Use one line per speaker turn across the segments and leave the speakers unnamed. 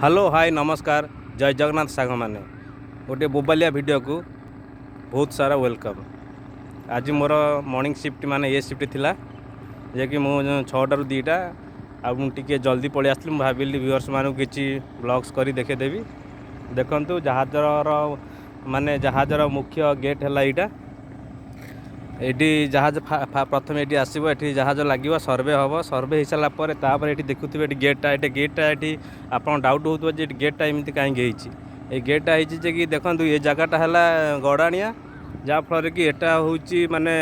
Hello, high, ନମସ୍କାର, ଜୟ ଜଗନ୍ନାଥ ସାଙ୍ଗମାନେ। ଗୋଟିଏ ବୋବାଲିଆ ଭିଡ଼ିଓକୁ ବହୁତ ସାରା welcome. ଆଜି ମୋର ମର୍ଣ୍ଣିଂ ସିଫ୍ଟ, ମାନେ ଏ ସିଫ୍ଟ ଥିଲା, ଯିଏକି ମୁଁ 6ଟାରୁ 2ଟା। ଆଉ ମୁଁ ଟିକେ ଜଲ୍ଦି ପଳେଇ ଆସିଥିଲି। ମୁଁ ଭାବିଲି ଭିଉଅର୍ସମାନଙ୍କୁ କିଛି ବ୍ଲଗ୍ସ କରି ଦେଖେଇଦେବି। ଦେଖନ୍ତୁ, ଜାହାଜର ମାନେ ଜାହାଜର ମୁଖ୍ୟ ଗେଟ୍ ହେଲା ଏଇଟା। ଏଇଠି ଜାହାଜ ପ୍ରଥମେ ଏଠି ଆସିବ, ଏଠି ଜାହାଜ ଲାଗିବ, ସର୍ଭେ ହେବ। ସର୍ଭେ ହେଇସାରିଲା ପରେ ତାପରେ ଏଠି ଦେଖୁଥିବେ ଏଠି ଗେଟ୍ଟା। ଏଠି ଗେଟ୍ଟା, ଏଠି ଆପଣ ଡାଉଟ୍ ହେଉଥିବ ଯେ ଏଠି ଗେଟ୍ଟା ଏମିତି କାହିଁକି ହେଇଛି। ଏଇ ଗେଟ୍ଟା ହେଇଛି ଯେ କି ଦେଖନ୍ତୁ, ଏ ଜାଗାଟା ହେଲା ଗଡ଼ାଣିଆ, ଯାହାଫଳରେ କି ଏଟା ହେଉଛି ମାନେ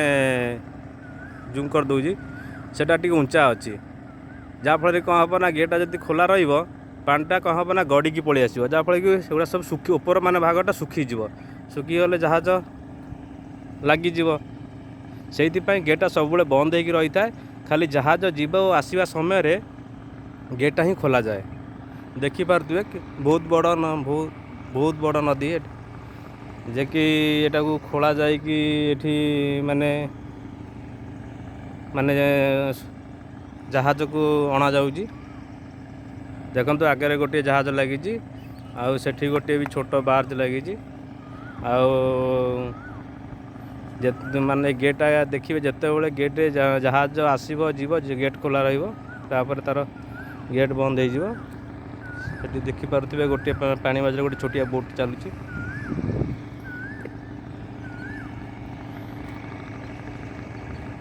ଜୁମ୍ କରିଦେଉଛି, ସେଟା ଟିକେ ଉଞ୍ଚା ଅଛି। ଯାହାଫଳରେ କ'ଣ ହେବ ନା, ଗେଟ୍ଟା ଯଦି ଖୋଲା ରହିବ, ପାଣିଟା କ'ଣ ହେବ ନା ଗଡ଼ିକି ପଳେଇ ଆସିବ, ଯାହାଫଳରେ କି ସେଗୁଡ଼ା ସବୁ ଶୁଖି ଉପର ମାନେ ଭାଗଟା ଶୁଖିଯିବ। ଶୁଖିଗଲେ ଜାହାଜ ଲାଗିଯିବ। ସେଇଥିପାଇଁ ଗେଟ୍ଟା ସବୁବେଳେ ବନ୍ଦ ହେଇକି ରହିଥାଏ। ଖାଲି ଜାହାଜ ଯିବା ଓ ଆସିବା ସମୟରେ ଗେଟ୍ଟା ହିଁ ଖୋଲାଯାଏ। ଦେଖିପାରୁଥିବେ କି ବହୁତ ବଡ଼, ବହୁତ ବହୁତ ବଡ଼ ନଦୀ ଏଠି, ଯେ କି ଏଟାକୁ ଖୋଳା ଯାଇକି ଏଠି ମାନେ ମାନେ ଜାହାଜକୁ ଅଣାଯାଉଛି। ଦେଖନ୍ତୁ, ଆଗରେ ଗୋଟିଏ ଜାହାଜ ଲାଗିଛି ଆଉ ସେଠି ଗୋଟିଏ ବି ଛୋଟ ବାର୍ଜ ଲାଗିଛି। ଆଉ ମାନେ ଗେଟ୍ଟା ଦେଖିବେ, ଯେତେବେଳେ ଗେଟ୍ରେ ଜାହାଜ ଆସିବ ଯିବ, ଗେଟ୍ ଖୋଲା ରହିବ, ତାପରେ ତାର ଗେଟ୍ ବନ୍ଦ ହେଇଯିବ। ସେଠି ଦେଖିପାରୁଥିବେ, ଗୋଟିଏ ପାଣି ମଝିରେ ଗୋଟେ ଛୋଟିଆ ବୋଟ୍ ଚାଲୁଛି।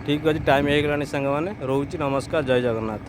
ଠିକ୍ ଅଛି, ଟାଇମ୍ ହେଇଗଲାଣି ସାଙ୍ଗମାନେ, ରହୁଛି। ନମସ୍କାର, ଜୟ ଜଗନ୍ନାଥ।